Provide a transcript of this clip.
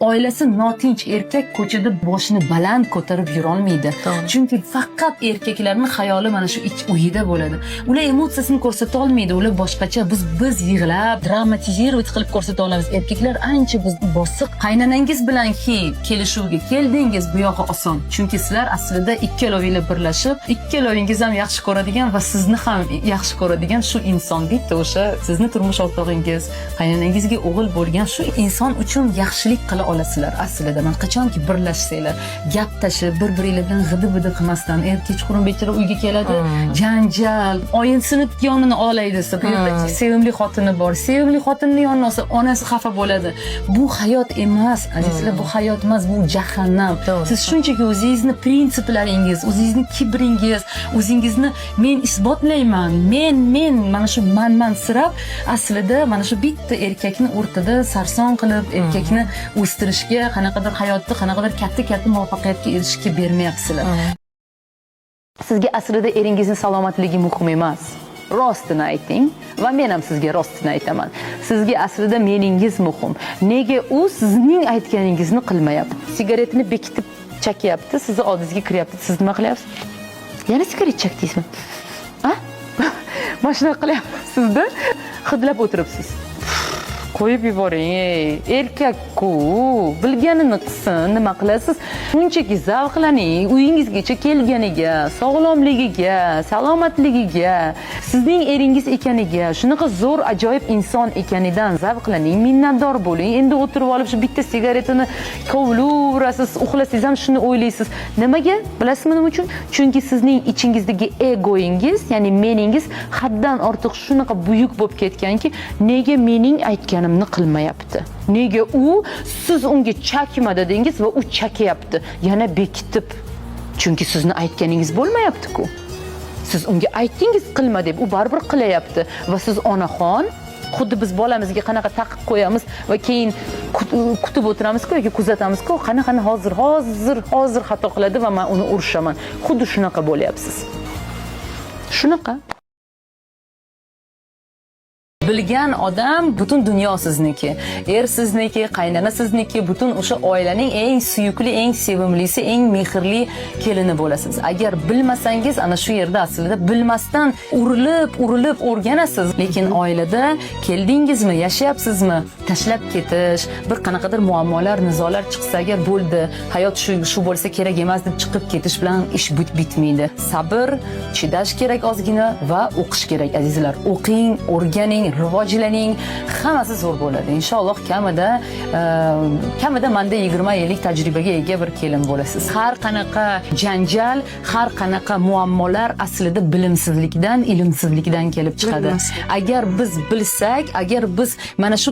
Oilasi notinch erkak ko'chada boshini baland ko'tarib yurolmaydi. Chunki faqat erkaklarni xayoli mana shu ich uyida bo'ladi. Ular emotsiyasini ko'rsata olmaydi, ular boshqacha. Biz yig'lab, драматизировать qilib ko'rsata olamiz. Erkaklar ancha biz bosiq. Qaynanangiz bilan hi kelishuvga keldingiz, bu yog'i oson. Chunki sizlar aslida ikkalovinglar birlashib, ikkalovingiz ham yaxshi ko'radigan va sizni ham yaxshi ko'radigan shu inson, bitta o'sha sizni turmush o'rtog'ingiz, qaynanangizga o'g'il bo'lgan shu inson uchun yaxshilik qila olasizlar aslida. Man qachonki birlashsanglar, gap tashib, bir-biringlar bilan g'idi-bidi qilmasdan, er kechqurun bechora uyga keladi, janjal, oyisini yonini olay desa, bu yerda sevimli xotini bor, sevimli xotinni yonini olsa, onasi xafa bo'ladi. Bu hayot emas, azizlar, bu hayot emas, bu jahannam. Siz shunchaki o'zingizni prinsiplaringiz, o'zingizni kibringiz, o'zingizni men isbotlayman, men mana shu manmansirab, aslida mana shu bitta erkakni o'rtada sarson qilib, erkakni o'stirishga, qanaqadir hayotda qanaqadir katta katta muvaffaqiyatga erishishga bermayapsizlar. Sizga aslida eringizni salomatligi muhim emas. Rostini ayting va men ham sizga rostini aytaman. Sizga aslida meningiz muhim. Nega u sizning aytganingizni qilmayapti? Sigaretini bekitib chakyapti, sizni oldingizga kiryapti. Siz nima qilyapsiz? "Yana sigaret chakdingizmi?" A? Mana shunaqa qilyapsizda, hidlab o'tiribsiz. Qo'yib yuboring, ey, erkak-ku, bilganini qilsin, nima qilasiz? Shunchaki zavqlaning, uyingizgacha kelganiga, sog'lomligiga, salomatligiga, sizning eringiz ekaniga, shunaqa zo'r, ajoyib inson ekanidan zavqlaning, minnatdor bo'ling. Endi o'tirib olib shu bitta sigaretini kovlaverasiz, uxlasangiz ham shuni o'ylaysiz. Nimaga? Bilasizmi nima uchun? Chunki sizning ichingizdagi egoyingiz, ya'ni meningiz haddan ortiq shunaqa buyuk bo'lib ketganki, nega mening aytganimni qilmayapti? Nega u, siz unga chakma dedingiz va u chakyapti, yana bekitib. Chunki sizni aytganingiz bo'lmayapti-ku. Siz unga aytdingiz qilma deb, u baribir qilayapti va siz onaxon, xuddi biz bolamizga qanaqa taqiq qo'yamiz va keyin kutib o'tiramizku yoki kuzatamizku, qani, qani, hozir, hozir, hozir xato qiladi va man uni urishaman. Xuddi shunaqa bo'lyapsiz. Shunaqa. Bilgan odam, butun dunyo sizniki. Er sizniki, qaynona sizniki, butun o'sha oilaning eng suyukli, eng sevimlisi, eng mehrli kelini bo'lasiz. Agar bilmasangiz, ana shu yerda aslida bilmasdan urilib, urilib o'rganasiz. Lekin oilada keldingizmi, yashayapsizmi, tashlab ketish, bir qanaqadir muammolar, nizolar chiqsa agar, bo'ldi, hayot shu shu bo'lsa kerak emas deb chiqib ketish bilan ish bitmaydi. Sabr, chidash kerak ozgina va o'qish kerak, azizlar. O'qing, o'rganing, rivojlaning, hammasi zo'r bo'ladi. Inshaalloh, kamida manda 20 yillik tajribaga ega bir kelin bo'lasiz. Har qanaqa janjal, har qanaqa muammolar aslida bilimsizlikdan, ilmsizlikdan kelib chiqadi. Bilmaslik. Agar biz bilsak, agar biz mana shu